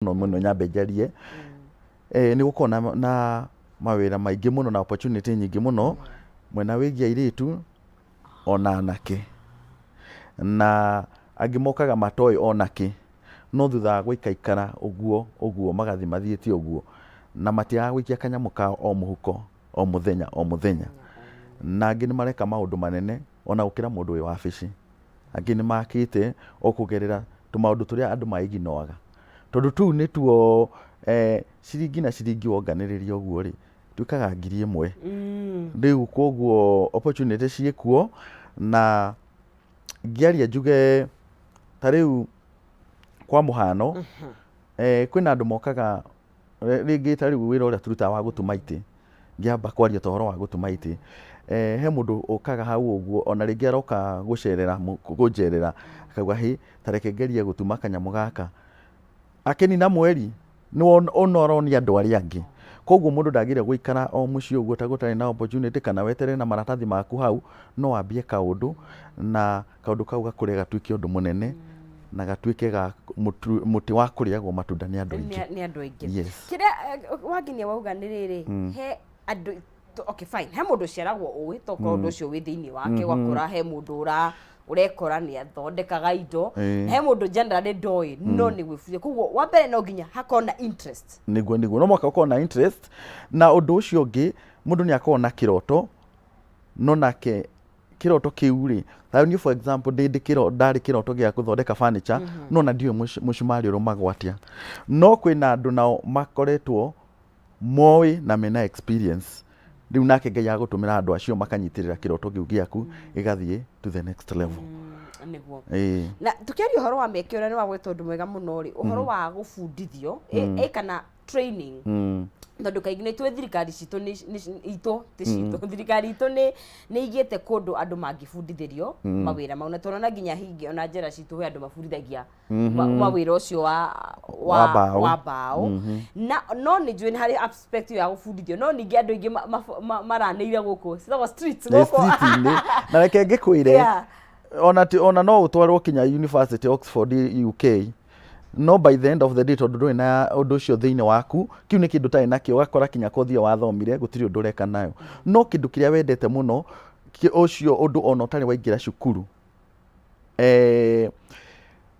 Mũno mũno nyambe njarie, nĩ gũkoragwo na mawĩra maingĩ mũno na opportunity nyingĩ mũno mwena wĩgiĩ airĩtu ona anake. Na angĩ mokaga matoĩ ona kĩ, no thutha wa gũikaikara ũguo ũguo magathiĩ mathiĩte ũguo, na matiagaga gũikia kanyamũ kao o mũhuko o mũthenya o mũthenya. Na angĩ nĩ mareka maũndũ manene ona gũkĩra mũndũ wĩ wabici. Angĩ nĩ makĩte o kũgerera tũmaũndũ tũrĩa andũ ma ignore ga. Tondũ tũu nĩtuo ciringi na ciringi wonganĩrĩria ũguo rĩ, ituĩkaga 1000. Rĩu koguo opportunity ciĩkuo na ngĩaria njuge ta rĩu kwa mũhano, kwĩna andũ mokaga rĩngĩ ta rĩu wĩra ũrĩa tũrutaga wa gũtuma itĩ, ngĩamba kwaria ta ũhoro wa gũtuma itĩ, he mũndũ ũkaga hau ũguo ona rĩngĩ aroka gũcerera kũnjerera, akauga hĩ, ta reke ngerie gũtuma kanyamũ gaka. Akĩnina mweri nĩ ona aronia andũ arĩa angĩ. Koguo mũndũ ndagĩrĩire gũikara o mũciĩ ũguo ta gũtarĩ na opportunity kana weterere na maratathi maku hau, no wambie kaũndũ na kaũndũ kau gakũre gatuĩke ũndũ mũnene na gatuĩke ga mũtĩ wa kũrĩagwo matunda nĩ andũ aingĩ. Nĩ andũ aingĩ. Yes. Kĩrĩa Wangenia wauga nĩ rĩrĩ, he andũ, okay fine, he mũndũ ũciaragwo ũĩ tokorwo ũndũ ũcio wĩ thĩinĩ wake, ũgakora he mũndũ ũrekora nĩ athondekaga indo, he mũndũ generally ndoĩ no nĩ gwĩbundithia. Koguo wa mbere no nginya hakorwo na interest. Nĩguo no mũhaka ũkorwo na interest, na ũndũ ũcio ũngĩ mũndũ nĩ akoragwo na kĩroto, no nake kĩroto kĩu rĩ, ta niĩ for example ndĩ kĩro ndarĩ kĩroto gĩa gũthondeka furniture, no na ndiũĩ mũcumarĩ ũrũmagwo atĩa. No kwĩna andũ nao makoretwo moĩ na mena experience, rĩu nake Ngai agũtũmĩra andũ acio makanyitĩrĩra kĩroto kĩu gĩaku gĩgathiĩ to the next level. Nĩguo. Na tukiaria ũhoro wa mĩeke ũrĩa nĩ wagweta ũndũ mwega mũno rĩ, ũhoro wa gũbundithio ĩ kana training, tondũ kaingĩ nĩ tũĩ thirikari citũ itũ ti citũ, thirikari itũ nĩ igĩte kũndũ andũ mangĩbundithĩrio mawĩra mau, na tũrona nginya hingi ona njĩra citũ he andũ mabundithagia mawĩra ũcio wa wa mbaũ. Wa mbaũ. Na no nĩ njũĩ nĩ harĩ aspect ĩyo ya gũbundithio, no ningĩ andũ aingĩ maranĩire gũkũ citagwo streets nĩ gũkũ street-inĩ. Na reke ngĩkwĩre, ona ti, ona no ũtwarwo kinya University Oxford UK, no by the end of the day, tondũ ndũrĩ na ũndũ ũcio thĩinĩ waku, kĩu nĩ kĩndũ ũtarĩ nakĩo, ũgakora kinya kothi ĩyo wathomire gũtirĩ ũndũ ũreka nayo. No kĩndũ kĩrĩa wendete mũno, ũcio ũndũ ona ũtarĩ waingĩra cukuru,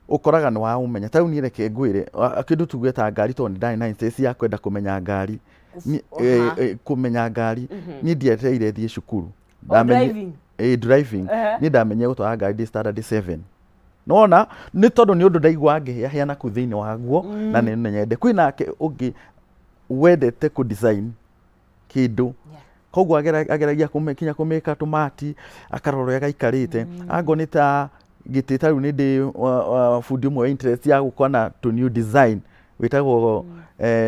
ũkoraga nĩ waũmenya. Ta rĩu niĩ reke ngwĩre, kĩndũ tuge ta ngari, tondũ nĩ ndarĩ na interest ya kwenda kũmenya ngari. Kũmenya ngari niĩ ndietereire thiĩ cukuru. O driving? Ĩ, driving. Niĩ ndamenyire gũtwara ngari ndĩ standard 7. Nona nĩ tondũ nĩ ũndũ ndaigua ngĩhĩahĩa na kũu thĩinĩ waguo na nĩ nyende. Kwĩ nake ũngĩ wendete kũ design kĩndũ, koguo ageragia kinya kũmĩka tũmati, akarora ũrĩa gaikarĩte. Angorwo nĩ ta gĩtĩ, ta rĩu nĩ ndĩ bundi ũmwe wa interest ya gũkorwo na tũ new design wĩtagwo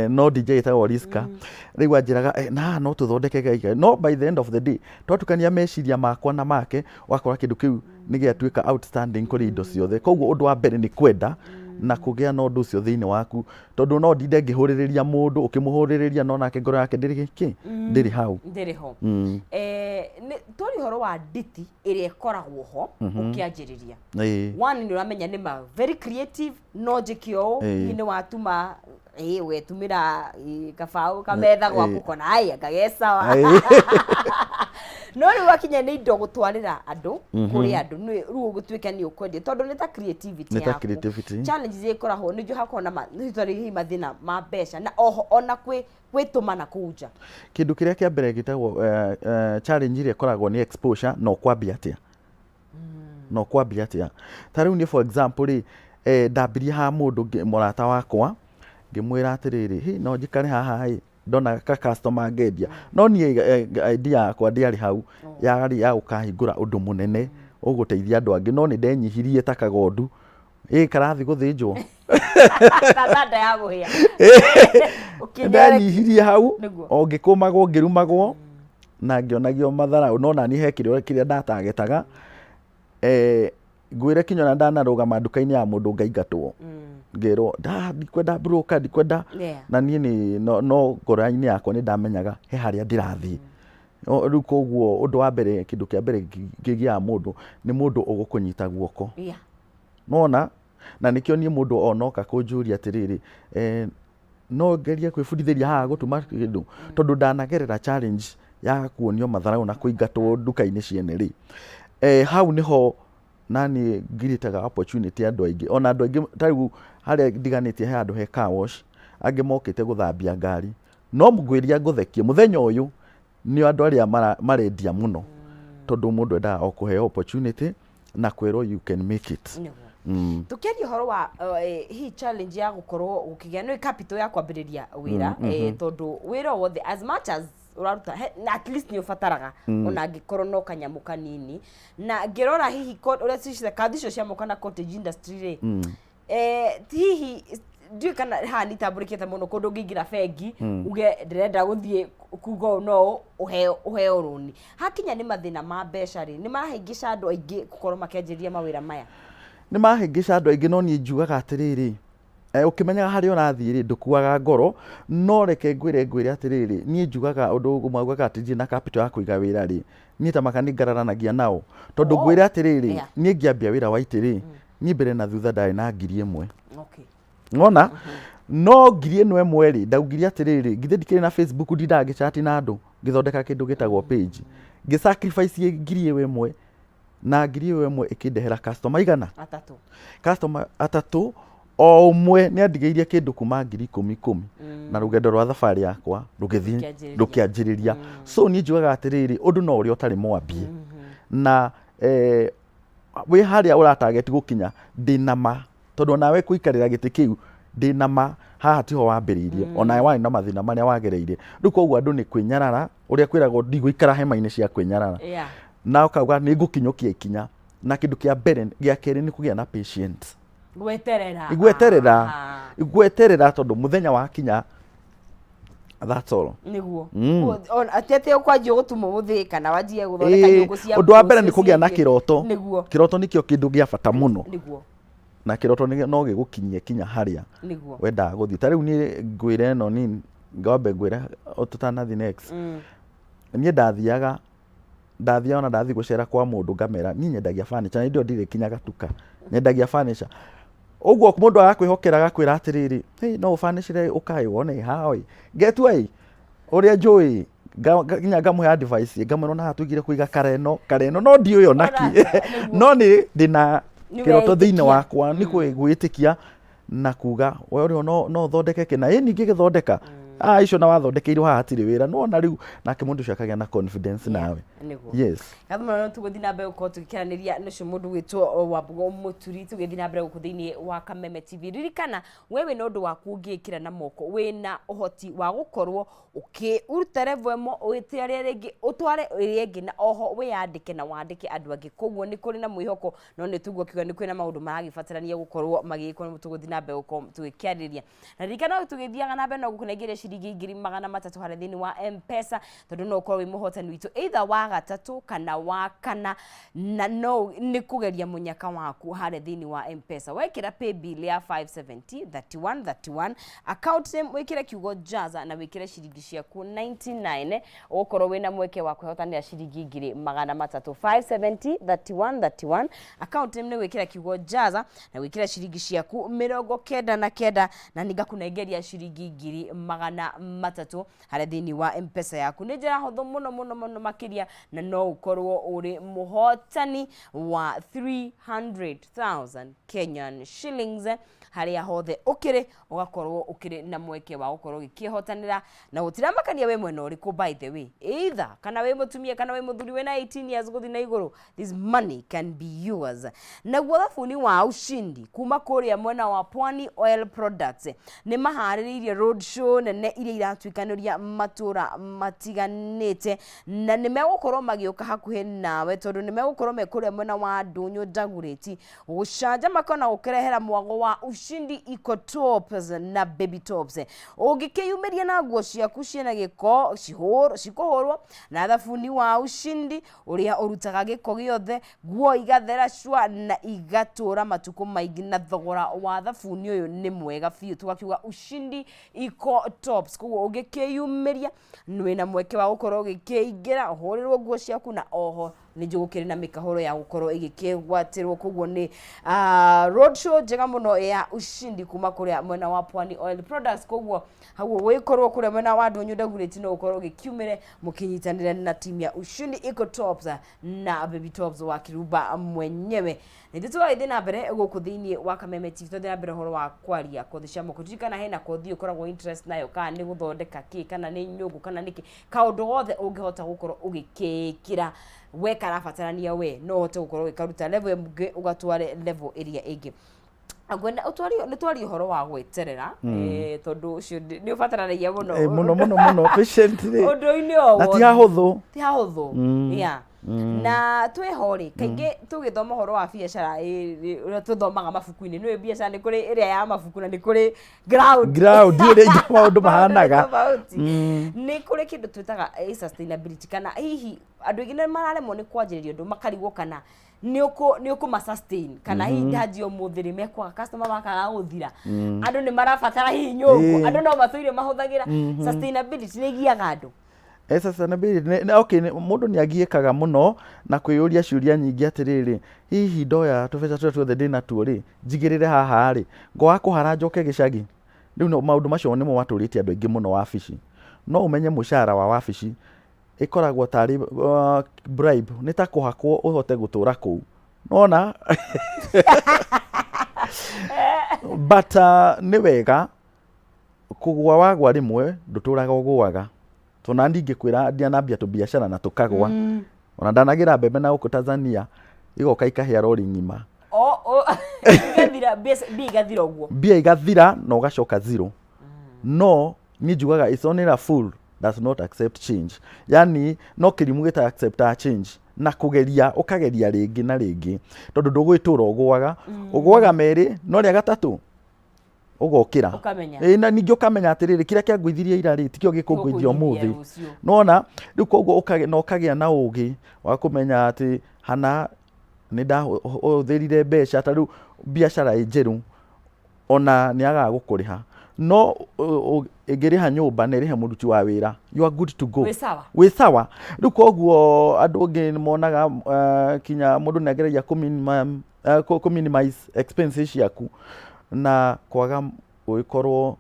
no DJ ĩtagwo Riska. Rĩu anjĩraga, na haha no tũthondeke gaika, no by the end of the day twatukania meciria makwa na make, wakora kĩndũ kĩu nĩ gĩatuĩka outstanding kũrĩ indo ciothe. Koguo ũndũ wa mbere nĩ kwenda na kũgĩa na ũndũ ũcio thĩinĩ waku, tondũ no ndinde ngĩhũrĩrĩria mũndũ, ũkĩmũhũrĩrĩria no nake ngoro yake ndĩrĩ kĩ ndĩrĩ hau. Ndĩrĩ ho. Twaria ũhoro wa nditi ĩrĩa ĩkoragwo ho ũkĩanjĩrĩria, one, nĩ ũramenya nĩ ma very creative, no njĩke ũũ, hihi nĩ watuma wetumĩra kabaũ kametha gwaku kona ai anga ge sawa, no rĩu wakinya nĩ indo gũtwarĩra andũ kũrĩ andũ, nĩ rĩu ũgũtuĩka nĩ ũkwendia, tondũ nĩ ta creativity Nĩ ta yaku. Creativity. Challenges iria ikoragwo nĩ njũĩ hakoragwo na nĩ twarĩ hihi mathĩna ma mbeca na oho ona kwĩtũma na kũu nja. Kĩndũ kĩrĩa kĩa mbere gĩtagwo challenge ĩrĩa ĩkoragwo nĩ exposure na ũkwambia atĩa, na ũkwambia atĩa. Ta rĩu niĩ for example rĩ, ndambirie ha mũndũ mũrata wakwa, ngĩmwĩra atĩrĩrĩ, hi no njikare haha ĩ ndona ka customer ngendia, no niĩ idea yakwa ndĩarĩ hau, yarĩ ya gũkahingũra ũndũ mũnene ũgũteithia andũ angĩ, no nĩ ndenyihirie ta kagondu ĩ karathi gũthĩnjwo. Ta thanda ya mũhĩa. Ndenyihirie hau. Nĩguo. O ngĩkũmagwo, ngĩrumagwo na ngĩonagio matharaũ, no nani he kĩrĩa kĩrĩa ndatagetaga, ngwĩre kinya ona ndanarũgama nduka-inĩ ya mũndũ ngaingatwo, ngerwo nda ndikwenda broker, ndikwenda. Na niĩ nĩ no ngoro-inĩ yakwa nĩ ndamenyaga he harĩa ndĩrathiĩ. No, rĩu koguo ũndũ wa mbere, kĩndũ kĩa mbere kĩgĩaga mũndũ nĩ mũndũ ũgũkũnyita guoko. Nona. Na nĩkĩo niĩ mũndũ onoka kũnjũria atĩrĩrĩ, no ngerie kwĩbundithĩria haha gũtuma kĩndũ, tondũ ndanagerera challenge ya kuonio matharaũ na kũingatwo nduka-inĩ ciene rĩ, hau nĩho naniĩ ngirĩtaga opportunity andũ aingĩ. Ona andũ aingĩ ta rĩu harĩa ndiganĩtie he handũ he car wash, angĩ mokĩte gũthambia ngari. No ngwĩria ngũthekie, mũthenya ũyũ nĩo andũ arĩa marendia mũno, tondũ mũndũ endaga o kũheo opportunity na kwĩrwo you can make it. Nĩguo. Tũkĩaria ũhoro wa hihi challenge ya gũkorwo gũkĩgĩa nĩ capital ya kwambĩrĩria wĩra, tondũ wĩra o wothe as much as ũraruta at least nĩ ũbataraga ona angĩkorwo no kanyamũ kanini. Na ngĩrora hihi ũrĩa kandi icio cia moka na cottage industry rĩ, hihi ndiũĩ kana haha nĩ itambũrĩkĩte mũno kũndũ ũngĩingĩra bengi uge ndĩrenda gũthiĩ kuga ũũ no ũheo rũni. Hakinya nĩ mathĩna ma mbeca rĩ, nĩ marahĩngĩca andũ aingĩ gũkorwo makĩanjĩrĩria mawĩra maya? Nĩ mahĩngĩca andũ aingĩ, no niĩ njugaga atĩrĩrĩ, ũkĩmenyaga harĩa ũrathiĩ rĩ, ndũkuaga ngoro. No reke ngwĩre atĩrĩrĩ, niĩ njugaga ũndũ ũmwe ugaga atĩ ndirĩ na capital ya kũiga wĩra rĩ, niĩ ta makani ngararanagia nao. Tondũ ngwĩre atĩrĩrĩ, niĩ ngĩambia wĩra wa itĩ rĩ, niĩ mbere na thutha ndarĩ na 1000. Wona? No ngiri ĩno ĩmwe rĩ, ndaugire atĩrĩrĩ, githĩ ndikĩrĩ na Facebook ndindaga ngĩchat na andũ, ngĩthondeka kĩndũ gĩtagwo page. Ngĩ sacrifice ngiri ĩyo ĩmwe, na ngiri ĩyo ĩmwe ĩkĩndehera customer igana? Atatũ. Customer atatũ, o ũmwe nĩ andigĩirie kĩndũ kuma ngiri ikũmi ikũmi. Na rũgendo rwa thabarĩ yakwa rũgĩthiĩ Rũkĩanjĩrĩria. rũkĩanjĩrĩria. So niĩ njugaga atĩrĩrĩ, ũndũ no ũrĩa ũtarĩ mwambie. Na wĩ harĩa ũra target gũkinya, ndĩna ma, tondũ onawe kũikarĩra gĩtĩ kĩu, ndĩna ma haha tiho wambĩrĩirie. Onawe warĩ na mathĩna marĩa wagereire. Rĩu koguo andũ nĩ kwĩnyarara, ũrĩa kwĩragwo ndigũikara hema-inĩ cia kwĩnyarara. Na ũkauga nĩ ngũkinyũkia ikinya. Na kĩndũ kĩa mbere, gĩa kerĩ nĩ kũgĩa na patience. Gweterera. Gweterera. Gweterera tondũ mũthenya wakinya, that's all. Nĩguo. Atĩ atĩ ũkwanjia gũtuma ũmũthĩ kana wanjie gũthondeka nyũngũ cia Ũndũ wa mbere nĩ kũgĩa na rũciũ. Kĩroto. Nĩguo. Kĩroto nĩkĩo kĩndũ gĩa bata mũno. Nĩguo. Na kĩroto no gĩgũkinyie kinya harĩa Nĩguo. wendaga gũthiĩ. Ta rĩu niĩ ngwĩre ĩno ni ngwambe ngwĩre o tũtanathiĩ next. Niĩ ndathiaga ona ndathiĩ gũcera kwa mũndũ ngamera niĩ nyendagia furniture, na hĩndĩ ĩyo ndirĩ kinya gatuka, nyendagia furniture. Ũguo mũndũ agakwĩhokera agakwĩra atĩrĩrĩ, hey, no ũbanicire ũkaĩ wone haha ĩ, ngetua ĩ ũrĩa njũĩ, nginya ngamũhe advice, ngamwĩra ona haha tũigire kũiga kareno kareno, no ndiũĩ ona kĩ, no nĩ ndĩna Nĩ kĩroto thĩinĩ wetĩkia. Wakwa nĩ gwĩtĩkia na kuga we ũrĩa no ũthondeke kĩna ĩ ningĩ gĩthondeka icio na wathondekeirwo haha hatirĩ wĩra nĩwona rĩu nake mũndũ ũcio akagĩa na confidence nawe. Nĩguo. Yes. Ngatho mũno. Tũgũthiĩ na mbere gũkorwo tũgĩkĩranĩria na ũcio mũndũ gwĩtwo Wambũgũ Mũturi, tũgĩthiĩ na mbere gũkũ thĩinĩ wa Kameme TV. Ririkana we wĩna ũndũ waku ũngĩkĩra na moko, wĩna ũhoti wa gũkorwo ũkĩruta level ĩmwe ũgĩtware rĩngĩ, ũtware ĩrĩa ĩngĩ, na oho wĩyandĩke na wandĩke andũ angĩ. Koguo nĩ kũrĩ na mwĩhoko, no nĩ tũguo kiuga nĩ kwĩna maũndũ maragĩbatarania gũkorwo magĩkwo, nĩguo tũgũthiĩ na mbere gũkorwo tũgĩkĩarĩrĩria. Na ririkana tũgĩthiaga na mbere no gũkũnengere ciringi 300,000 harĩa thĩinĩ wa M-Pesa, tondũ no ũkorwo wĩ mũhotani witũ either wa gatatũ kana wa kana, na no nĩ kũgeria mũnyaka waku harĩa thĩinĩ wa M-Pesa. Wekĩra paybill ya 570 31 31, account name wĩkĩre kiugo Jaza na wĩkĩre ciringi ciaku 99, ũgũkorwo wĩna mweke wa kwĩhotanĩra ciringi 300,000. 570 31 31, account name nĩ gwĩkĩra kiugo Jaza na gwĩkĩra ciringi ciaku 99, na nĩngakũnengeria ciringi 300,000 harĩa thĩinĩ wa M-Pesa yaku. Nĩ njĩra hũthũ mũno mũno mũno makĩria, na no ũkorwo ũrĩ mũhotani wa 300,000 Kenyan shillings harĩa hothe ũkĩrĩ, ũgakorwo ũkĩrĩ na mweke wa gũkorwo ũgĩkĩhotanĩra, na gũtiramakania wĩ mwena ũrĩkũ, by the way, either kana wĩ mũtumia kana wĩ mũthuri wĩna 18 years gũthiĩ na igũrũ, this money can be yours. Naguo thabuni wa Ushindi kuma kũrĩa mwena wa Pwani Oil Products nĩ maharĩrĩirie road show nene iria iratuĩkanĩria matũra matiganĩte, na nĩ megũkorwo magĩũka hakuhĩ nawe, tondũ nĩ megũkorwo me kũrĩa mwena wa Ndũnyũ Ndagurĩti gũcanjamaka na gũkĩrehera mwago wa Ushindi Eco Tops na Baby Tops. Ũngĩkĩyumĩria na nguo ciaku ciĩna gĩko, cikũhũrwo na thabuni wa Ushindi ũrĩa ũrutaga gĩko gĩothe, nguo igathera cua na igatũra matukũ maingĩ, na thogora wa thabuni ũyũ nĩ mwega biũ, tũgakiuga Ushindi Eco Tops. Koguo ũngĩkĩyumĩria wĩna mweke wa gũkorwo ũgĩkĩingĩra ũhũrĩrwo nguo ciaku na oho Nĩ njũĩ gũkĩrĩ na mĩkahũro ya gũkorwo ĩgĩkĩgwatĩrwo, koguo nĩ road show njega mũno ya ushindi kuma kũrĩa mwena wa Pwani Oil Products. Koguo hau ũgĩkorwo kũrĩa mwena wa Ndũnyũ Dagoretti no ũkorwo ũgĩkiumĩre mũkĩnyitanĩre na timu ya Ushindi Eco Tops na Baby Tops wa Kiruba mwenyewe. Na ithuĩ tũgagĩthiĩ na mbere gũkũ thĩinĩ wa Kameme TV, twathiĩ na mbere ũhoro wa kwaria kothi cia moko. Ririkana hena kothi ũkoragwo interest nayo, kana nĩ gũthondeka kĩ, kana nĩ nyũngũ, kana nĩ kĩ, kaũndũ gothe ũngĩhota gũkorwo ũgĩkĩkĩra we karabatarania, we no ũhote gũkorwo ũgĩkaruta level ĩngĩ ũgatware level ĩrĩa ĩngĩ. Ngwenda ũtwarie, nĩ twarie ũhoro wa gweterera, tondũ ũcio nĩ ũbataranagia mũno. Mũno mũno mũno, patient rĩ ũndũ-inĩ o na ti hahũthũ. Ti hahũthũ, yeah. Na twĩho rĩ, kaingĩ tũgĩthoma ũhoro wa biacara, ũrĩa tũthomaga mabuku-inĩ, nĩũĩ biacara nĩ kũrĩ ĩrĩa ya mabuku na nĩ kũrĩ ground. Ground ũrĩa indo maũndũ mahanaga. Tofauti. Nĩ kũrĩ kĩndũ twĩtaga sustainability, kana hihi andũ aingĩ nĩ mararemwo nĩ kwanjĩrĩria ũndũ, makarigwo kana nĩ ũkũma sustain, kana hihi ndanjia ũmũthĩ rĩ, mekwaga customer, makaga gũthira, andũ nĩ marabatara hihi nyũngũ, andũ no matũire mahũthagĩra. Sustainability nĩ ĩgiaga andũ. Sustainability okay, mũndũ nĩ agiĩkaga mũno na kwĩyũria ciũria nyingĩ atĩrĩrĩ, hihi ndoya tũbeca tũrĩa tuothe ndĩnatuo rĩ, njigĩrĩre haha rĩ, ngoa kũhara njoke gĩcagi? Rĩu no maũndũ macio nĩmo matũrĩtie andũ aingĩ mũno wabici. No ũmenye mũcara wa wabici ĩkoragwo tarĩ bribe, nĩ ta kũhakwo ũhote gũtũra kũu. Nĩwona? But nĩ wega kũgwa, wagwa rĩmwe ndũtũraga ũgũaga. Tondũ ona ndingĩkwĩra ndianambia tũbiacara na tũkagwa. Ona ndanagĩra mbembe na gũkũ Tanzania igoka ikahĩa rori ng'ima. O igathira mbia igathira ũguo. Mbia igathira na ũgacoka zero. No niĩ njugaga it's only a fool does not accept change. Yani no kĩrimũ gĩta acceptaga change na kũgeria, ũkageria rĩngĩ na rĩngĩ, tondũ ndũgwĩtũra ũgũaga. Ũgũaga merĩ, no rĩa gatatũ ũgokĩra. Ũkamenya. Ĩĩ, na ningĩ ũkamenya atĩrĩrĩ, kĩrĩa kĩangũithirie ira rĩ, tikĩo gĩkũngũithia ũmũthĩ. Rũciũ. Nona rĩu koguo na ũkagĩa na ũgĩ wa kũmenya atĩ hana nĩ ndahũthĩrire mbeca, ta rĩu biacara ĩ njerũ ona nĩ agaga gũkũrĩha, no ĩngĩrĩha nyũmba na ĩrĩhe mũruti wa wĩra, you are good to go. Wĩ sawa. Wĩ sawa. Rĩu koguo andũ angĩ nĩ monaga kinya mũndũ nĩ ageragia kũ minimize expenses ciaku na kwaga gũgĩkorwo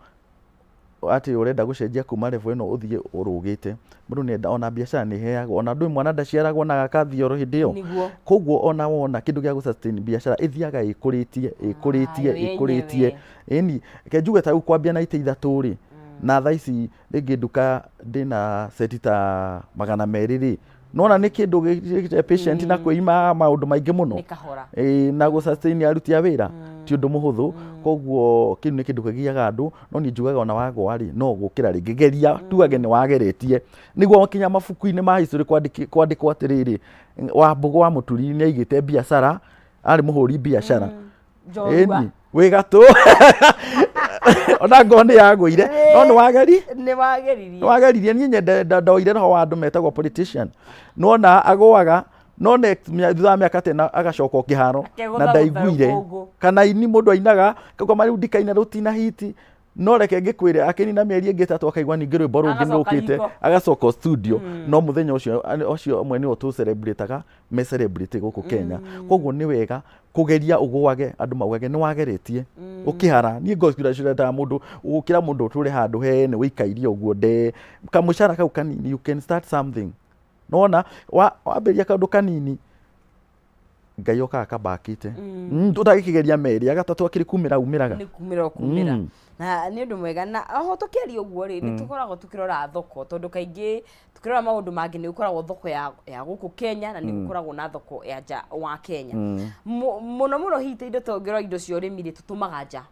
atĩ ũrenda gũcenjia kuma level ĩno ũthiĩ ũrũgĩte. Mũndũ nĩ enda, ona biacara nĩ ĩheagwo, ona ndũĩ mwana ndaciaragwo na agakathiĩ oro hĩndĩ ĩyo. Koguo ona wona kĩndũ gĩa gũ sustain biacara ĩthiaga ĩkũrĩtie, ĩkũrĩtie, Ah, yo ĩkũrĩtie. yenyewe. Ĩni reke njuge ta rĩu kwambia na itĩ ithatũ rĩ, na thaa ici rĩngĩ nduka ndĩna seti ta 200 rĩ, nona nĩ kĩndũ patient na kwĩima maũndũ maingĩ mũno. Nĩ kahora. Ĩĩ, na gũ sustain aruti a wĩra ti ũndũ mũhũthũ. Koguo kĩu nĩ kĩndũ kĩgiaga andũ, no niĩ njugaga ona wagwa rĩ, no gũkĩra rĩngĩ, geria tuage nĩ wageretie, nĩguo kinya mabuku-inĩ ma history kwandĩkwo atĩrĩrĩ, Wambũgũ wa Mũturi nĩ aigĩte biacara, arĩ mũhũri biacara. Njorua. Ĩni wĩ gatũ, ona ngoo nĩ yagũire, no nĩ wageri Nĩ wageririe. Nĩ wageririe. Niĩ nyende ndoire roho wa andũ metagwo politician, nona agũaga no next thutha wa mĩaka 10 agacoka o kĩharo Akegũtha na ndaiguire rũkũngũ. Kana ini mũndũ ainaga kaugua rĩu ndikaina, rĩu tina hiti, no reke ngĩkwĩre akĩnina mĩeri ĩngĩ 3 akaigua ningĩ rwĩmbo rũngĩ Agacoka nĩrũkĩte, riko. Agacoka studio. No mũthenya ũcio ũcio ũmwe nĩo tũ celebrate me celebrate gũkũ Kenya. Koguo nĩ wega kũgeria, ũgũage, andũ maugage nĩ wageretie ũkĩhara. Niĩ ngociraciretaga mũndũ gũkĩra mũndũ ũtũre handũ he nĩ wĩikairie ũguo nde kamũcara kau kanini. You can start something. Nona wambĩrĩria kaũndũ kanini, Ngai okaga kabakĩte. Ũtagĩkĩgeria merĩ, agatatũ akĩrĩ kumĩra umĩraga. Nĩ kumĩra ũkumĩra. Na nĩ ũndũ mwega. Na oho tũkĩaria ũguo rĩ, nĩ tũkoragwo tũkĩrora thoko, tondũ kaingĩ tũkĩrora maũndũ mangĩ nĩ gũkoragwo thoko ya gũkũ Kenya na nĩ gũkoragwo na thoko ya nja wa Kenya. Mũno mũno hihi ta indo, tũngĩrora indo cia ũrĩmi rĩ, tũtũmaga nja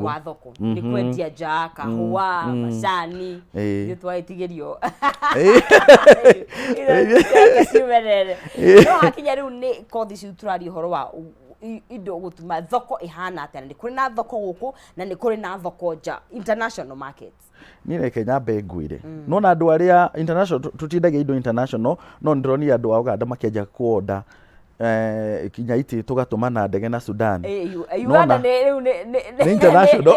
wa thoko, nĩ kwendia nja, kahũa, macani. Ithuĩ twagĩtigĩrio ciumerere, no hakinya rĩu nĩ kothi ici tũraria ũhoro wa indo gũtuma, thoko ĩhana atĩa? Na nĩ kũrĩ na thoko gũkũ na nĩ kũrĩ na thoko nja, international market. Niĩ reke nyambe ngwĩre, nona andũ arĩa international, tũtindagia indo international, no nĩndĩronire andũ a Uganda makĩanjia kuonda kinya itĩ tũgatũma na ndege na Sudan. Uganda nĩ rĩu nĩ Nĩ international.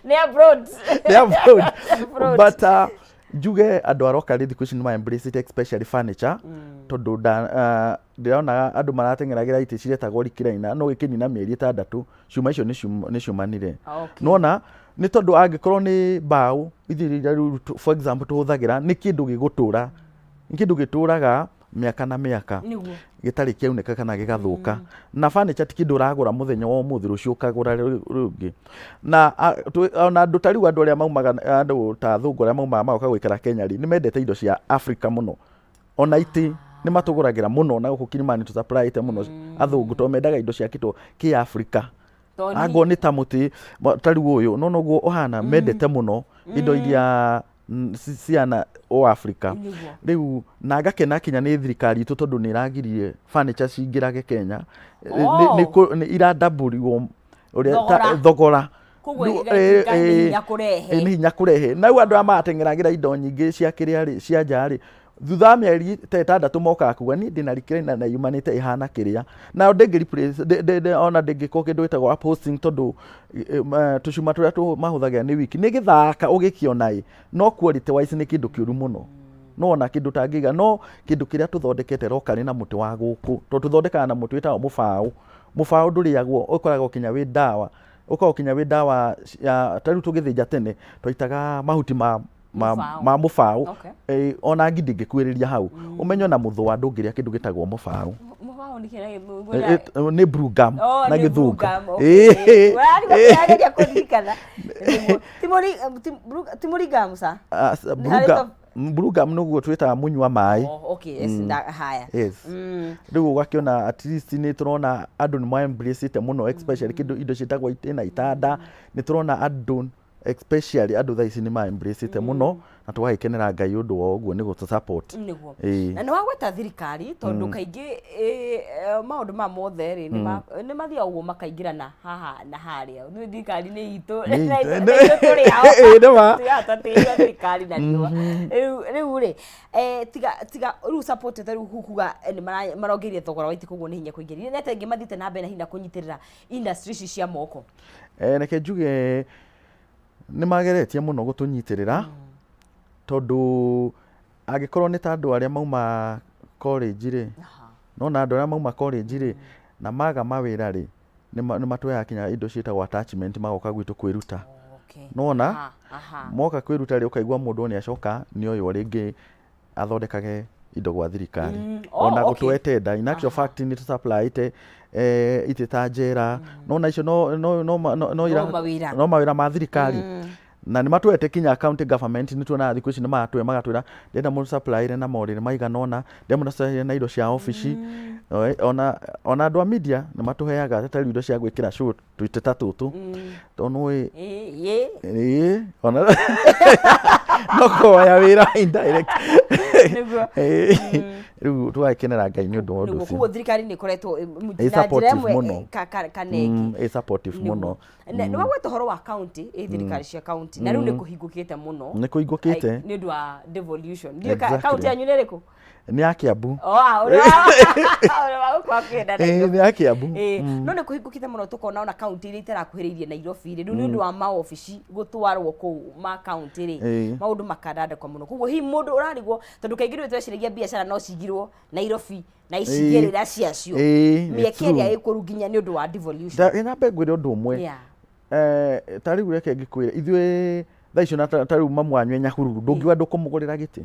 Nĩ abroad. Nĩ abroad. Abroad. But njuge andũ a locally thikũ ici nĩ ma embrace it, especially furniture. Tondũ ndĩronaga andũ marateng'eragĩra itĩ ciretagwo recliner, no gĩkĩnina mĩeri 6 cuma icio nĩ ciumanire. Nĩwona nĩ tondũ angĩkorwo nĩ mbaũ ithuĩ iria rĩu for example tũhũthagĩra nĩ kĩndũ gĩgũtũra, nĩ kĩndũ gĩtũraga mĩaka na mĩaka gĩtarĩ kĩaunĩka kana gĩgathũka. Na furniture ti kĩndũ ũragũra mũthenya wa ũmũthĩ rũciũ ũkagũra rũngĩ. Na ona andũ ta rĩu andũ arĩa maumaga, andũ ta athũngũ arĩa maumaga magoka gũikara Kenya rĩ, nĩ mendete indo cia Africa mũno. Ona itĩ nĩ matũgũragĩra mũno na gũkũ Kilimani tũ supply ĩte mũno athũngũ tondũ mendaga indo ciakĩtwo kĩ-Africa. Angorwo nĩ ta mũtĩ ta rĩu ũyũ, nĩwona ũguo ũhana, mendete mũno indo iria ciana o Africa. Rĩu na ngakena kinya nĩ thirikari itũ tondũ nĩ ĩragiririe furniture cingĩrage Kenya. Nĩ iradabũrirwo ũrĩa thogora. Koguo ĩgatuĩka nĩ hinya kũrehe. Nĩ hinya kũrehe. Na rĩu andũ aya marateng'eragĩra indo nyingĩ cia kĩrĩa rĩ, cia nja rĩ, thutha wa mĩeri ta 6 mokaga kuga niĩ ndĩna recliner na yumanĩte ĩhana kĩrĩa. Nayo ndĩngĩ replace, ona ndĩngĩkwo kĩndũ gĩtagwo upholstering tondũ tũcuma tũrĩa mahũthagĩra nĩ weak. Nĩ gĩthaka ũgĩkĩona ĩ, no quality wise nĩ kĩndũ kĩũru mũno. No ona kĩndũ ũtangĩiga, no kĩndũ kĩrĩa tũthondekete locally na mũtĩ wa gũkũ, tondũ tũthondekaga na mũtĩ wĩtagwo mũbaũ. Mũbaũ ndũrĩagwo, ũkoragwo kinya wĩ ndawa. Ũkoragwo kinya wĩ ndawa ya, ta rĩu tũgĩthĩnja tene, twaitaga mahuti ma ma mũbaũ. Ona ngi ndĩngĩkuĩrĩria hau. Ũmenye ona mũthũa ndũngĩrĩa kĩndũ gĩtagwo mũbaũ. Mũbaũ nĩ kĩrĩa Nĩ blue gum na Gĩthũngũ. Kũririkana. Ti mũringamu ca? Blue gum nĩguo twĩtaga mũnyua maĩ. Oh, okay, yes, haya. Yes. Rĩu ũgakĩona at least nĩ tũrona andũ nĩ ma embrace ĩte mũno, especially kĩndũ indo ciĩtagwo itĩ na itanda. Nĩ tũrona andũ, especially andũ thaa ici nĩ ma embrace ĩte mũno na tũgagĩkenera Ngai ũndũ wa ũguo nĩ gũtũ support. Nĩguo. Na nĩ wagweta thirikari tondũ kaingĩ maũndũ maya mothe rĩ nĩ mathiaga ũguo makaingĩrana haha na harĩa. Nĩ thirikari nĩ itũ na ithuĩ tũrĩ ao. Nĩ ma. Tũtiga thirikari na riũa. Rĩu rĩ, tiga rĩu support ta rĩu kuga nĩ marongereire thogora wa itĩ, koguo nĩ hinya kũingĩria. Nĩ atĩa ĩngĩ mathiĩte na mbere na hinya kũnyitĩrĩra industry ici cia moko? Reke njuge nĩ mageretie mũno gũtũnyitĩrĩra, tondũ angĩkorwo nĩ ta andũ arĩa mauma college rĩ, nona andũ arĩa mauma college rĩ na maga mawĩra rĩ, nĩ matũheaga kinya indo ciĩtagwo attachment, magoka gwitũ kwĩruta. Nona moka kwĩruta rĩ, ũkaigua mũndũ nĩ acoka nĩ oywo rĩngĩ athondekage indo gwa thirikari. Ona gũtũhe tender, in actual fact nĩ tũsupplyĩte itĩ ta njera, nona icio no no no no no mawĩra. No mawĩra ma thirikari. Na nĩ matũhete kinya county government, nĩ tuonaga thikũ ici nĩ maratũhe magatwĩra ndĩrenda mũsupplyĩre na morĩrĩ maigana ũna, ndĩrenda mũsupplyĩre na indo cia obici. Ona andũ a media nĩ matũheaga ta rĩu indo cia gwĩkĩra show tũitĩ ta tũtũ, tondũ nĩ ĩĩ ona no kũhoya wĩra indirect. Rĩu tũgagĩkenera Ngai nĩ ũndũ wa ũndũ ũcio. Koguo thirikari nĩ ĩkoretwo Ĩ na njĩra supportive ĩmwe mũno. Kana ĩngĩ. Ĩ supportive mũno. Nĩ wagweta ũhoro wa county, ĩ thirikari cia county, na rĩu nĩ kũhingũkĩte mũno. Nĩ kũhingũkĩte. Nĩ ũndũ wa devolution. Ndiũĩ county yanyu nĩ ĩrĩkũ? Nĩ ya Kiambu. Oh, ũrĩa wa gũkũ hakuhĩ na Nairobi. Nĩ ya Kiambu. No nĩ kũhingũkĩte mũno, tũkona ona county iria itarakuhĩrĩirie Nairobi rĩ, rĩu nĩ ũndũ wa maobici gũtwarwo kũu ma county rĩ, maũndũ makandandũka mũno. Koguo hihi mũndũ ũrarigwo, tondũ kaingĩ rĩu tweciragia biacara no cigirwo Nairobi na icigĩrĩra ciacio, mĩeke ĩrĩa ĩkũru nginya nĩ ũndũ wa devolution. Nyambe ngwĩre ũndũ ũmwe. Ta rĩu reke ngĩkwĩre, ithuĩ thaa icio na ta rĩu mamu wanyu e Nyahururu, ndũngiuga ndũkũmũgũrĩra gĩtĩ,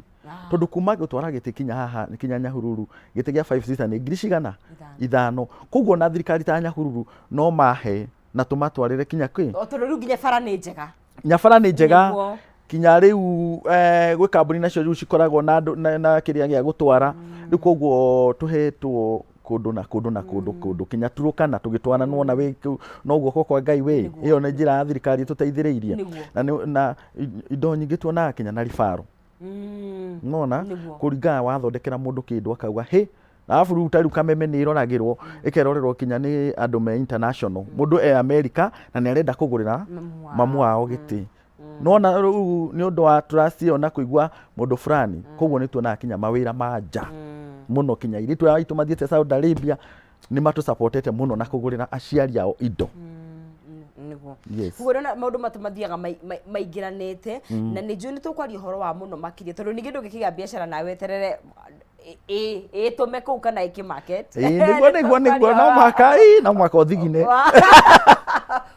tondũ kuma gũtwara gĩtĩ kinya haha kinya Nyahururu, gĩtĩ gĩa 5 seater nĩ ngiri cigana? 5. Koguo ona thirikari ta Nyahururu no mahe na tũmatwarĩre kinya kwĩ O tondũ rĩu nginya bara nĩ njega. Nyabara nĩ njega. Kinya rĩu gwĩ kambuni nacio rĩu cikoragwo na andũ na kĩrĩa gĩa gũtwara rĩu, koguo tũhetwo kũndũ na kũndũ na kũndũ kũndũ kinya Turukana tũgĩtwara, nĩwona wĩ kũu no guoko kwa Ngai wĩ ĩyo nĩ njĩra ya thirikari ĩtũteithĩrĩirie. Na na indo nyingĩ tuonaga kinya na ribaro, nĩwona kũringana wathondekera mũndũ kĩndũ akauga hĩ. Arabu rĩu ta rĩu Kameme nĩ ĩroragĩrwo, ĩkerorerwo kinya nĩ andũ me international. Mũndũ e America na nĩ arenda kũgũrĩra mamu wao gĩtĩ. Nĩwona rĩu nĩ ũndũ wa trust ĩyo na kũigua mũndũ fulani, koguo nĩ tuonaga kinya mawĩra ma nja mũno, kinya airĩtu aya aitũ mathiĩte Saudi Arabia nĩ matũsupportete mũno na kũgũrĩra aciari ao indo. Nĩguo. Yes. Koguo ndona maũndũ matu mathiaga maingĩranĩte, na nĩ njũĩ nĩ tũkwaria ũhoro wa mũno makĩria, tondũ ningĩ ndũngĩkĩgĩa biacara nawe weterere ĩtũme kũu kana ĩkĩ market. Ĩĩ, nĩguo no mũhaka, ĩĩ, no mũhaka ũthigine.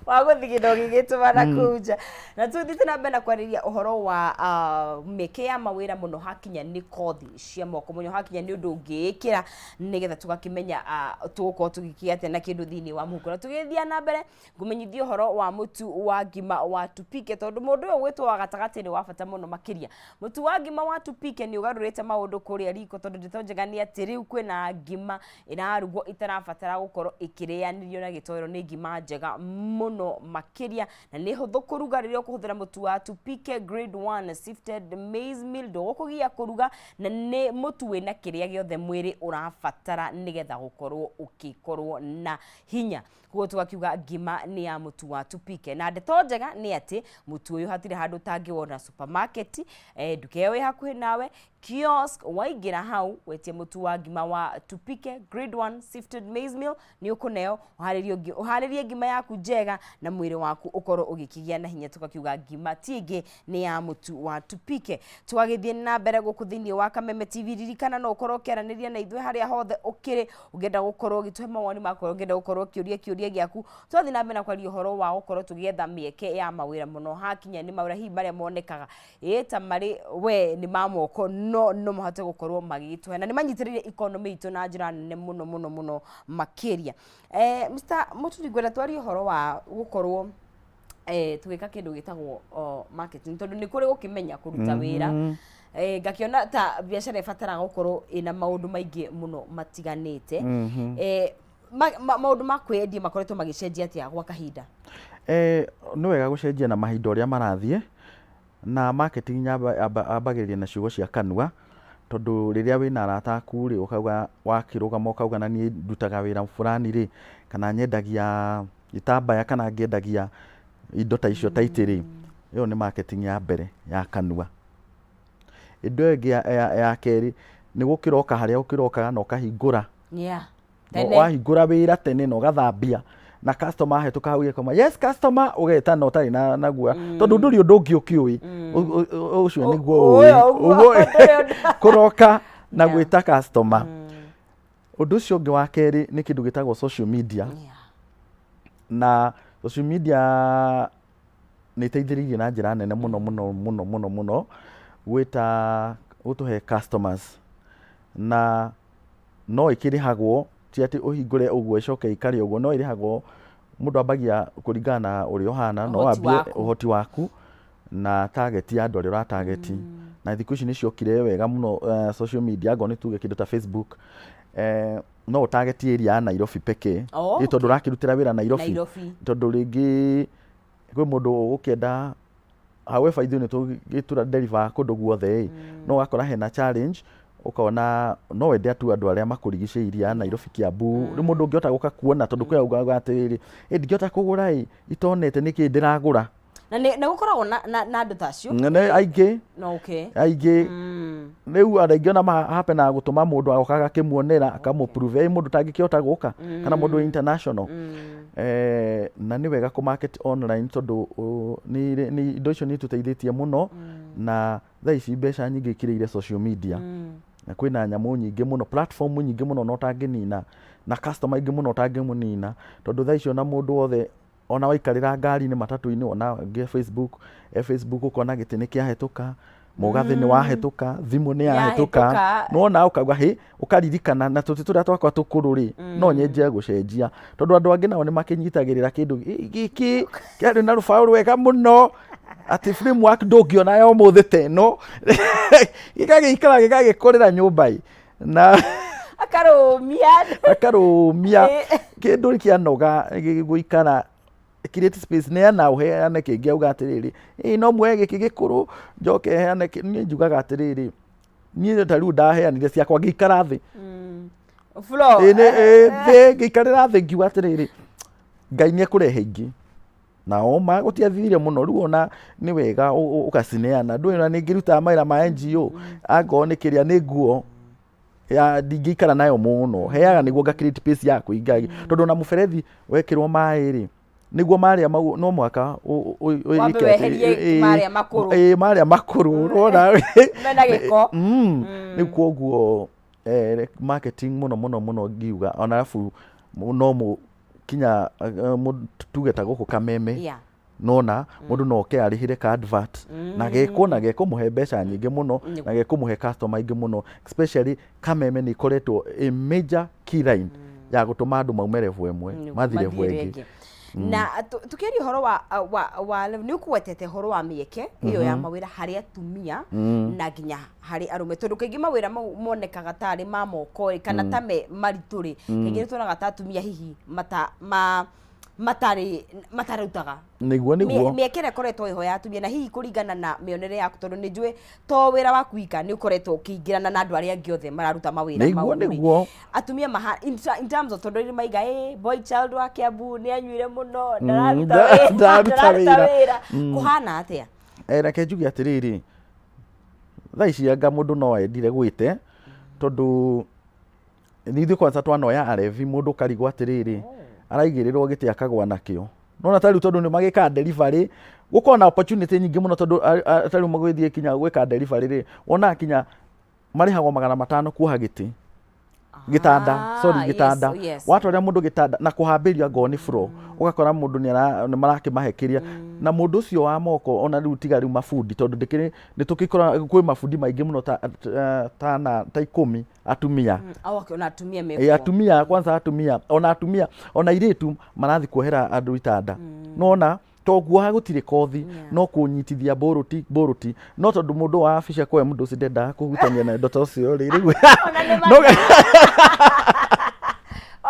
Wa gũthigina ũgĩgĩtũma na kũu nja. Na tũthiĩte na mbere na kwarĩria ũhoro wa mĩeke ya mawĩra mũno hakinya nĩ kothi cia moko, mũno hakinya nĩ ũndũ ũngĩĩkĩra nĩgetha tũgakĩmenya tũgũkorwo tũgĩkĩa atĩa na kĩndũ thĩinĩ wa mũhuko. Na tũgĩthiĩ na mbere ngũmenyithie ũhoro wa mũtu wa ngima wa Tupike, tondũ mũndũ ũyũ gwĩtwo wa gatagatĩ nĩ wa bata mũno makĩria. Mũtu wa ngima wa Tupike nĩ ũgarũrĩte maũndũ kũrĩa riko, tondũ ndeto njega nĩ atĩ rĩu kwĩna ngima ĩrarugwo ĩtarabatara gũkorwo ĩkĩrĩanĩrio na gĩtoero. Nĩ ngima njega mũno makĩria na nĩ hũthũ kũruga rĩrĩa ũkũhũthĩra mũtu wa Tupike Grade 1 Sifted Maize Meal. Ndũgũkũgia kũruga, na nĩ mũtu wĩna kĩrĩa gĩothe mwĩrĩ ũrabatara nĩgetha gũkorwo ũkĩkorwo na hinya. Koguo tũgakiuga ngima nĩ ya mũtu wa Tupike. Na ndeto njega nĩ atĩ mũtu ũyũ hatirĩ handũ ũtangĩwona supermarket, nduka ĩyo ĩ hakuhĩ nawe, kiosk, waingĩra hau wetie mũtu wa ngima wa Tupike Grade 1 Sifted Maize Meal, nĩ ũkũneo ũharĩrie ngima yaku njega na mwĩrĩ waku ũkorwo ũgĩkĩgĩa na hinya. Tũgakiuga ngima ti ĩngĩ nĩ ya mũtu wa Tupike. Tũgagĩthiĩ na mbere gũkũ thĩinĩ wa Kameme TV. Ririkana no ũkorwo ũkĩaranĩria na ithuĩ harĩa hothe ũkĩrĩ, ũngĩenda gũkorwo ũgĩtũhe mawoni maku, ũngĩenda gũkorwo ũkĩũria kĩũria gĩaku. Twathiĩ na mbere na kwaria ũhoro wa gũkorwo tũgĩetha mĩeke ya mawĩra mũno hakinya nĩ mawĩra hihi marĩa monekaga ĩ ta marĩ we nĩ ma moko, no mahote gũkorwo magĩgĩtũhe na nĩ manyitĩrĩire economy itũ na njĩra nene mũno mũno mũno makĩria. Mr. Mũturi, ngwenda twarie ũhoro wa gũkorwo tũgĩka kĩndũ gĩtagwo marketing, tondũ nĩ kũrĩ gũkĩmenya kũruta wĩra. Ngakĩona ta biacara ĩbataraga gũkorwo ĩna maũndũ maingĩ mũno matiganĩte. Maũndũ ma kwĩyendia makoretwo magĩcenjia atĩa gwa kahinda? Nĩ wega gũcenjia na mahinda ũrĩa marathiĩ, na marketing yambagĩrĩria na ciugo cia kanua, tondũ rĩrĩa wĩna arata aku rĩ, ũkauga wakĩrũgama ũkauga na niĩ ndutaga wĩra fulani rĩ, kana nyendagia gĩtambaya kana ngĩendagia indo ta icio ta itĩ rĩ, ĩyo nĩ marketing ya mbere ya kanua. Ĩndũ ĩyo ĩngĩ ya kerĩ nĩ gũkĩroka harĩa ũkĩrokaga na ũkahingũra. Tene. Wahingũra wĩra tene na ũgathambia na customer ahĩtũka hau ĩkoma yes customer, ũgetana ũtarĩ na guoya, tondũ ndũrĩ ũndũ ũngĩ ũkĩũĩ. Ũcio nĩguo ũĩ. Ũguo, Ũguo ndũrĩ ũndũ. Kũroka na gwĩta customer. Ũndũ ũcio ũngĩ wa kerĩ nĩ kĩndũ gĩtagwo social media. Na social media nĩ ĩteithĩrĩirie na njĩra nene mũno mũno mũno mũno mũno gwĩta gũtũhe customers, na no ĩkĩrĩhagwo, ti atĩ ũhingũre ũguo ĩcoke ĩikare ũguo, no ĩrĩhagwo. Mũndũ ambagia kũringana na ũrĩa ũhana, no Ũhoti wambie waku. Ũhoti waku na target ya andũ arĩa ũra target. Na thikũ ici nĩ ciokire wega mũno, social media, angorwo nĩ tuge kĩndũ ta Facebook, no ũ target area ya Nairobi pekee. Ĩ tondũ ũrakĩrutĩra wĩra Nairobi. Nairobi. Tondũ rĩngĩ kwĩ mũndũ ũgũkĩenda, however ithuĩ nĩ tũgĩtura deliver kũndũ guothe ĩ, no ũgakora hena challenge, ũkona no wende tu andũ arĩa makũrigicĩirie a Nairobi, Kiambu. Rĩu mũndũ ũngĩhota gũka kuona, tondũ kwĩ augaga atĩrĩrĩ, ĩ ndingĩhota kũgũra ĩ itonete nĩkĩ ndĩragũra. Na nĩ gũkoragwo na andũ ta acio? Nĩ aingĩ. No, okay. Aingĩ. Rĩu andũ aingĩ ona mahapenaga gũtũma mũndũ agoka agakĩmuonera, akamũ prove ĩ mũndũ ũtangĩkĩhota gũka kana mũndũ wĩ international. Na nĩ wega kũ market online, tondũ indo icio nĩ itũteithĩtie mũno, na thaa ici mbeca nyingĩ ikĩrĩire social media. Na kwĩna nyamũ nyingĩ mũno, platform nyingĩ mũno na ũtangĩnina, na customer aingĩ mũno ũtangĩmũnina, tondũ thaa ici ona mũndũ wothe ona waikarĩra ngari-inĩ, matatũ-inĩ, wona angĩ Facebook, Facebook ũkona gĩtĩ nĩ kĩahĩtũka, mũgathĩ nĩ wahĩtũka, thimũ nĩ yahĩtũka. Yahĩtũka. Nĩwona ũkauga hĩ, ũkaririkana na tũtĩ tũrĩa twakwa tũkũrũ rĩ, no nyenjie gũcenjia, tondũ andũ angĩ nao nĩ makĩnyitagĩrĩra kĩndũ gĩkĩ kĩarĩ na rũbaũ rwega mũno, atĩ framework ndũngĩona ya ũmũthĩ ta ĩno, gĩgagĩikara gĩgagĩkũrĩra nyũmba ĩ na Akarũmia. Akarũmia kĩndũ kĩanoga gũikara. Create space, neana, ũheane kĩngĩ, auga atĩrĩrĩ, ĩ no muoe gĩkĩ gĩkũrũ njoke heane niĩ njugaga atĩrĩrĩ, niĩ ta rĩu ndaheanire ciakwa ngĩikara thĩ. Floor. Ĩ, thĩ ngĩikarĩra thĩ ngiuga atĩrĩrĩ, Ngai nĩ ekũrehe ingĩ, na oma gũtiathire mũno. Rĩu ona nĩ wega ũgacineana. Ndũĩ ona nĩ ngĩrutaga mawĩra ma NGO, angorwo nĩ kĩrĩa nĩ nguo ya ndingĩikara nayo mũno, heaga nĩguo nga create space ya kũinga, tondũ ona mũberethi wekĩrwo maĩ rĩ, Nĩguo marĩa mau no mũhaka Wambe wĩke atĩ- weherie marĩa makũrũ. Ĩĩ, marĩa makũrũ ũrona. Mena gĩko. Rĩu koguo marketing mũno mũno mũno ngiuga ona arabu no mũ kinya tuge ta gũkũ Kameme. Nona mũndũ no oke arĩhĩre ka advert na gekwo na gekũmũhe mbeca nyingĩ mũno na gekũmũhe customer aingĩ mũno, especially Kameme nĩ ikoretwo a major key line ya gũtũma andũ maume level ĩmwe mathiĩ level mathiĩ ĩngĩ. Ĩngĩ. Na tũkĩaria ũhoro wa nĩ ũkũgwetete ũhoro wa mĩeke ĩyo ya mawĩra harĩ atumia na nginya harĩ arũme, tondũ kaingĩ mawĩra mau monekaga tarĩ ma moko rĩ, kana ta me maritũ rĩ, kaingĩ nĩ tuonaga ta atumia hihi mata ma matarĩ matarutaga. Nĩguo. Mĩeke ĩrĩa ĩkoretwo ĩho ya atumia, na hihi kũringana na mĩonere yaku, tondũ nĩ njũĩ to wĩra waku wika, nĩ ũkoretwo ũkĩingĩrana na andũ arĩa angĩ othe mararuta mawĩra mau rĩ. Atumia maha in terms of, tondũ rĩ maiga boy child wa Kiambu nĩ anyuire mũno, ndararuta wĩra, ndararuta ndararuta wĩra. Wĩra kũhana atĩa? Reke njuge atĩrĩrĩ, thaa ici anga mũndũ no endire gwĩte, tondũ nithuĩ kwanza twanoya arevi, mũndũ ũkarigwo atĩrĩrĩ, araigĩrĩrwo gĩtĩ akagwa nakĩo. Nona ta rĩu tondũ nĩ magĩkaga delivery, gũkorwo na opportunity nyingĩ mũno, tondũ ta rĩu magĩthiĩ kinya gwĩka delivery rĩ, wonaga kinya marĩhagwo 500 kuoha gĩtĩ, gĩtanda. Sorry, gĩtanda. Watwarĩra mũndũ gĩtanda na kũhambĩria ngoo nĩ floor, ũgakora mũndũ nĩ marakĩmahe kĩrĩa na mũndũ ũcio wa moko. Ona rĩu tiga rĩu mabundi, tondũ ndĩkĩrĩ nĩ tũgĩkora kwĩ mabundi maingĩ mũno ta 10 atumia. Au ona atumia Ĩ, mekuo. Atumia kwanza, atumia, ona atumia ona airĩtu marathiĩ kuohera andũ itanda. Nona to kuoha gũtirĩ kothi, no kũnyitithia mbũrũti mbũrũti, no tondũ mũndũ wa wabici akũhe mũndũ ũcio ndendaga kũhutania na indo ta ũcio rĩ, rĩu Ona nĩ no mathaa,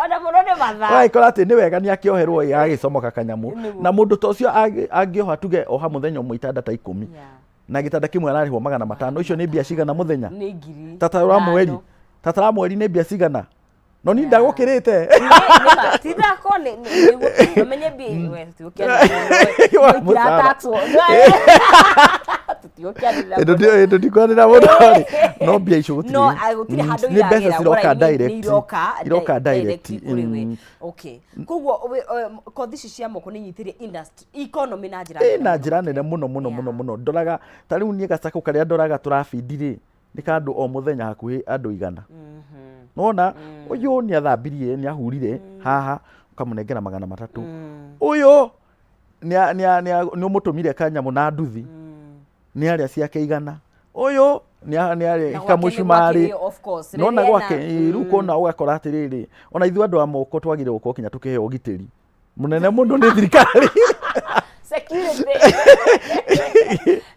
ona mũno nĩ mathaa. Ũgagĩkora atĩ nĩ wega nĩ akĩoherwo ĩ agagĩcomoka kanyamũ. Na mũndũ ta ũcio angĩoha, tuge oha mũthenya ũmwe itanda ta 10, na gĩtanda kĩmwe ararĩhwo 500, icio nĩ mbia cigana mũthenya? Nĩ ngiri Tatara mweri. ithano. Tatara mweri nĩ mbia cigana? No niĩ ndagũkĩrĩte. Tindako nĩ nĩguo ũmenye mbia we tũtigũkĩanĩrĩra Wa mũno. mũcara. Itirataxwo. Tũtigũkĩanĩrĩra Ĩndũ mũno. ĩndũ ndikwanĩra mũno rĩ, no mbia icio gũtirĩ. No gũtirĩ handũ Nĩ mbeca iragĩra, ciroka what I mean, nĩ direct. iroka Iroka direct. Kũrĩ we. Okay, koguo kothi ici cia moko nĩ inyitĩrĩire industry economy na njĩra nene na mũno. Njĩra nene mũno mũno mũno mũno. Ndoraga ta rĩu niĩ gacakũ karĩa ndoraga tũrabindi rĩ, nĩ ka andũ o mũthenya hakuhĩ andũ 100. Nona ũyũ nĩ athambirie, nĩ ahurire haha, ũkamũnengera 300. Ũyũ nĩ ũmũtũmire kanyamũ na nduthi, nĩ arĩa ciake 100. Ũyũ nĩ arĩa Na gwake nĩ kamũcumarĩ. gwake, of course. Nona Rĩrĩa gwake ĩ, rĩu kona ũgakora atĩrĩrĩ, ona ithuĩ andũ a moko twagĩrĩirwo gũkorwo kinya tũkĩheo ũgitĩri mũnene mũno nĩ thirikari. Security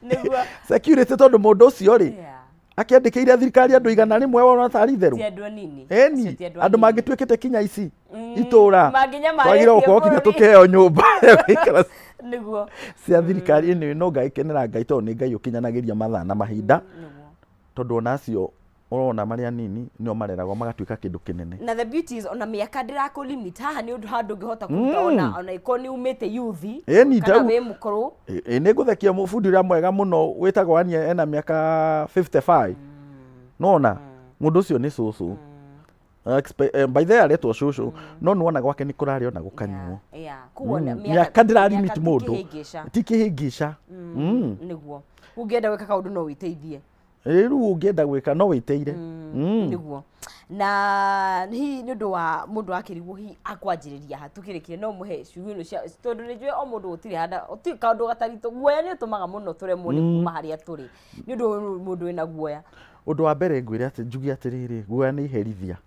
nĩguo. Security, tondũ mũndũ ũcio rĩ, akĩandĩkĩire thirikari andũ 100, wona tarĩ itherũ. Ti andũ anini. Ĩni. Acio ti andũ Andũ anini. mangĩtuĩkĩte kinya ici itũra Mangĩnyamarĩtie twagĩrĩirwo gũkorwo kinya bũrũri. tũkĩheo nyũmba ya gũikara cia thirikari ĩno. No ngagĩkenera Ngai, tondũ nĩ Ngai ũkinyanagĩria mathaa na mahinda, tondũ ona acio ũrona marĩ anini nĩo mareragwo magatuĩka kĩndũ kĩnene. Na the beauty is ona mĩaka ndĩrakũ limit haha, nĩ ũndũ handũ ũngĩhota kũruta ona ĩkorwo nĩ umĩte youth Ĩni, kana tau- wĩ mũkũrũ. Ĩ nĩ ngũthekia mũbundi ũrĩa mwega mũno wĩtagwo Ania, ena mĩaka 55. Nona mũndũ ũcio nĩ cũcũ. By the way aretwo cũcũ, no nĩwona gwake nĩ kũrarĩo na gũkanyuo. Koguo Mĩaka ndĩra limit mĩaka ti mũndũ. kĩhĩngĩca. Ti kĩhĩngĩca. Nĩguo ũngĩenda gwĩka kaũndũ no wĩteithie. Ĩ, rĩu ũngĩenda gwĩka no wĩteire. Nĩguo, na hihi nĩ ũndũ wa mũndũ akĩrigwo hihi akwanjĩrĩria ha, tukĩrĩkire no mũhe ciugo ino cia, tondũ nĩ njũĩ o mũndũ gũtirĩ handa gũtirĩ kaũndũ gataritũ. Guoya nĩ ũtũmaga mũno tũremwo nĩ kuma harĩa tũrĩ, nĩ ũndũ mũndũ wĩna guoya. Ũndũ wa mbere ngwĩre atĩ njuge atĩrĩrĩ, guoya nĩ iherithia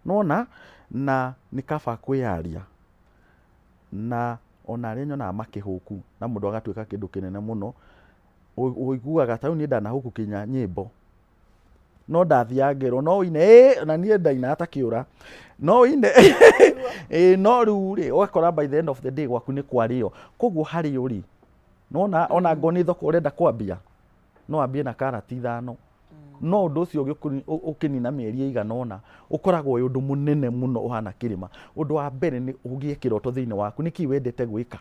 nona, na nĩ kaba kwĩyaria, na ona arĩa nyonaga makĩhũku na mũndũ agatuĩka kĩndũ kĩnene mũno, ũiguaga ta rĩu niĩ ndanahũku kinya nyĩmbo, no ndathiaga ngerwo no ũine, ĩ na niĩ ndainaga ta kĩũra, no ũine ĩ, no rĩu rĩ, ũgakora by the end of the day gwaku nĩ kwarĩo. Koguo harĩ ũrĩ nona ona ngorwo nĩ thoko ũrenda kwambia, no wambie na karati 5, no ũndũ ũcio ũkĩnina mĩeri ĩigana ũna ũkoragwo wĩ ũndũ mũnene mũno ũhana kĩrĩma. Ũndũ wa mbere nĩ ũgĩe kĩroto thĩinĩ waku, nĩkĩ wendete gwĩka.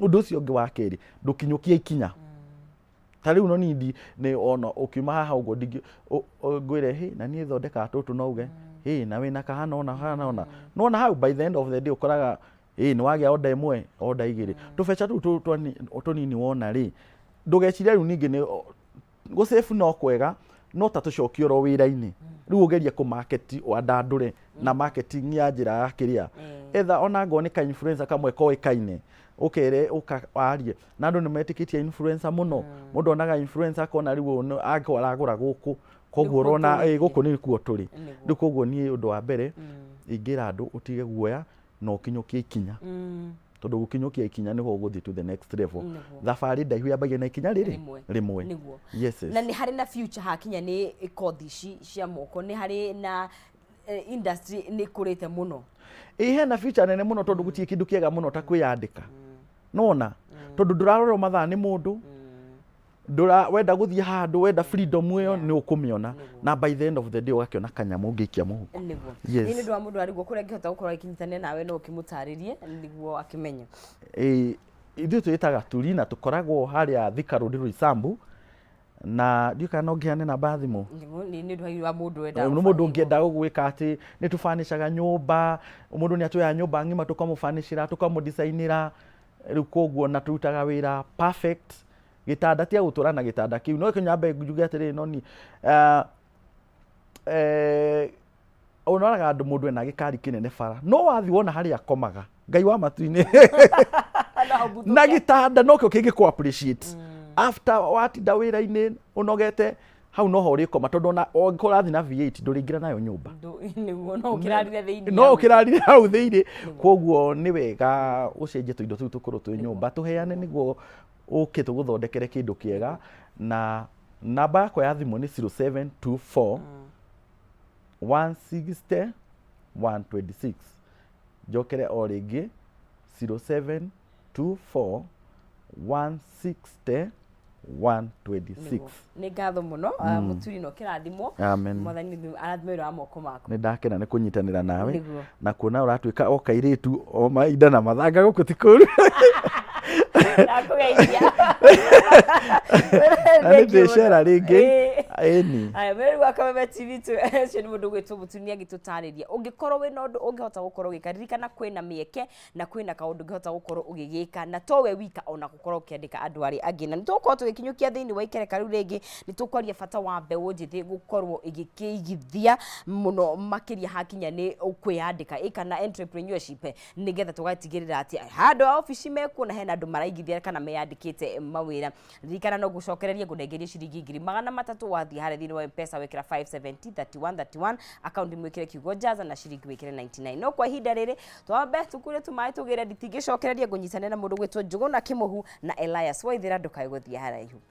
Ũndũ ũcio ũngĩ wa kerĩ, ndũkinyũkie ikinya. Ta rĩu no niĩ nĩ ona ũkiuma haha ũguo ndingĩ ngwĩre hĩ na niĩ thondekaga tũtũ, no uge hĩ na wĩna kahana ũna hana ũna, nona hau by the end of the day ũkoraga Ĩĩ, nĩ wagĩa order ĩmwe, order igĩrĩ, tũbeca tũu tũnini wona rĩ, ndũgecirie rĩu ningĩ nĩ gũsave. No kwega, no ta tũcokie oro wĩra-inĩ. Rĩu ũgerie kũ market, wandandũre na marketing ya njĩra ya kĩrĩa etha, ona ngorwo nĩ ka influencer kamwe koĩkaine, ũkere ũka warie na andũ. Nĩ metĩkĩtie influencer mũno. Mũndũ onaga influencer akona rĩu ũyũ angĩkorwo aragũra gũkũ, koguo Nĩkuo ũrona tũrĩ. Ĩ, gũkũ nĩkuo tũrĩ. Rĩu koguo niĩ ũndũ wa mbere ingĩra andũ, ũtige guoya na ũkinyũkie ikinya, tondũ gũkinyũkia ikinya nĩho ũgũthiĩ to the next level. Thabarĩ ndaihu yambagia na ikinya rĩrĩ Rĩmwe. rĩmwe. Yes. Na nĩ harĩ na future hakinya nĩ kothi ici cia moko? Nĩ harĩ na industry nĩ ĩkũrĩte mũno? Ĩ, hena future nene mũno, tondũ gũtirĩ kĩndũ kĩega mũno ta kwĩyandĩka nona, tondũ ndũrarorwo mathaa nĩ mũndũ ndũra wenda gũthiĩ handũ, wenda freedom ĩyo nĩ ũkũmĩona, na by the end of the day ũgakĩona kanyamũ ũngĩikia mũhuko. Nĩ ũndũ wa mũndũ arigwo kũrĩa angĩhota gũkorwo akĩnyitanĩra nawe, no ũkĩmũtarĩrie nĩguo akĩmenye. Ĩ, ithuĩ twĩtaga Turi na tũkoragwo harĩa Thika Road, Roysambu, na ndiũĩ kana no ngĩheane namba ya thimũ. Nĩguo, nĩ ũndũ wa mũndũ wenda Nĩ mũndũ ũngĩenda gwĩka atĩ nĩ tũbanicanga nyũmba, mũndũ nĩ atuoya nyũmba ng'ima, tũkamũbanicĩra, tũkamũdesign-ĩra. Rĩu koguo na tũrutaga wĩra perfect. Gĩtanda tia gũtũra na gĩtanda kĩu, no kĩnyambe njuge atĩrĩrĩ, no ni ũnoraga andũ, mũndũ ena gĩkari kĩnene bara, no wathiĩ wona harĩa akomaga, Ngai wa matu-inĩ, na gĩtanda nokĩo kĩngĩkũ appreciate after watinda wĩra-inĩ ũnogete. Hau noho ũrĩkoma, tondũ ona ũngĩkorwo ũrathiĩ na V8 ndũrĩingĩra nayo nyũmba. Nĩguo, no ũkĩrarire thĩinĩ. No ũkĩrarire hau thĩinĩ. Koguo nĩ wega ũcenjie tũindo tũu tũkũrũ twĩ nyũmba, tũheane nĩguo ũke tũgũthondekere kĩndũ kĩega. Na namba yakwa ya thimũ nĩ 0724 160 126. Njokere o rĩngĩ, 0724 160 126. Nĩ ngatho mũno, Mũturi, no kĩrathimwo. Amen. Mwathani arathime wĩra wa moko maku. Nĩ ndakena nĩ kũnyitanĩra nawe na kuona ũratuĩka o kairĩtu o mahinda na mathanga gũkũ ti kũru. Ndakũgeithia. Na nĩ ndĩcera rĩngĩ, ĩni. Aya, mwĩrori wa Kameme TV tu, ũcio nĩ mũndũ ũgwĩtwo Mũturi, agĩtũtarĩria ũngĩkorwo wĩna ũndũ ũngĩhota gũkorwo ũgĩka. Ririkana kwĩna mĩeke na kwĩna kaũndũ ũngĩhota gũkorwo ũgĩgĩka, na to we wika, ona gũkorwo ũkĩandĩka andũ arĩa angĩ. Na nĩ tũgũkorwo tũgĩkinyũkia thĩinĩ wa ikereka rĩu rĩngĩ, nĩ tũkwaria bata wa mbeũ njĩthĩ gũkorwo ĩgĩkĩigithia mũno makĩria hakinya nĩ kwĩyandĩka ĩ kana entrepreneurship, nĩgetha tũgatigĩrĩra atĩ handũ a obici mekuo na hena andũ maraigithia kana meyandĩkĩte mawĩra. Ririkana no ngũcokererie ngũnengerie ciringi 300,000. Wathiĩ harĩa thĩinĩ wa M-Pesa, wekĩra 570 31 31, akaunti mwĩkĩre kiugo jaza na ciringi wĩkĩre 99. No kwa ihinda rĩrĩ twambe tukure tũmaĩ tũgĩre nditingĩcokereria ngũnyitanĩra na mũndũ gwĩtwo Njũgũna Kĩmũhu na Elias Waithĩra. Ndũkae gũthiĩ haraihu.